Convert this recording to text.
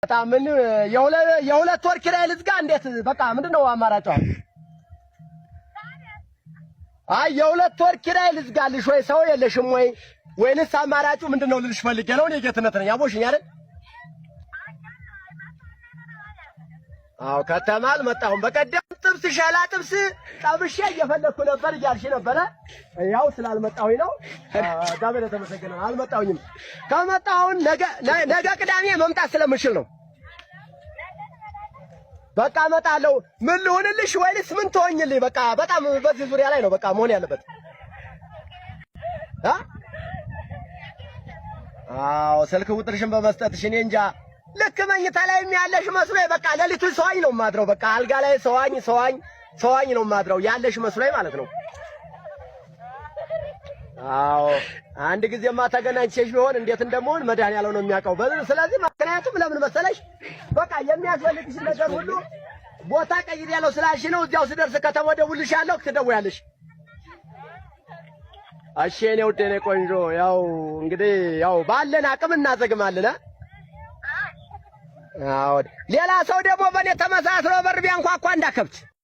በጣም ምን የሁለት ወር ኪራይ ልዝጋ? እንዴት በቃ ምንድን ነው አማራጯ? አይ የሁለት ወር ኪራይ ልዝጋልሽ ወይ ሰው የለሽም ወይ ወይንስ አማራጩ ምንድን ነው ልልሽ ፈልጌ ነው። እኔ ጌትነት ነኝ። አቦሽኝ አይደል? አዎ ከተማ አልመጣሁም። በቀደም ጥብስ ሸላ ጥብስ ጠብሼ እየፈለግኩ ነበር እያልሽ ነበረ። ያው ስላልመጣሁኝ ነው። እግዚአብሔር የተመሰገነ ነው። አልመጣሁኝም። ከመጣሁን ነገ ነገ ቅዳሜ መምጣት ስለምችል ነው። በቃ እመጣለሁ። ምን ልሁንልሽ ወይንስ ምን ትሆኝልኝ? በቃ በጣም በዚህ ዙሪያ ላይ ነው በቃ መሆን ያለበት። አ አዎ ስልክ ቁጥርሽን በመስጠትሽ እኔ እንጃ ልክ መኝታ ላይ ያለሽ መስሎኝ በቃ ሌሊቱን ሰዋኝ ነው የማድረው። በቃ አልጋ ላይ ሰዋኝ ሰዋኝ ሰዋኝ ነው የማድረው ያለሽ መስሎኝ ማለት ነው። አዎ አንድ ጊዜማ ተገናኝቼሽ ቢሆን እንዴት እንደምሆን መድኃኒዓለም ነው የሚያውቀው። ስለዚህ ምክንያቱም ለምን መሰለሽ በቃ የሚያስፈልግሽ ነገር ሁሉ ቦታ ቀይሬያለሁ ስላልሽ ነው። እዚያው ስደርስ ከተማ እደውልልሻለሁ፣ ትደውያለሽ። እሺ የኔ ውድ የኔ ቆንጆ፣ ያው እንግዲህ ያው ባለን አቅም እናዘግማለን። አዎ ሌላ ሰው ደግሞ በእኔ ተመሳስሎ በር ቢያንኳኳ እንዳከብት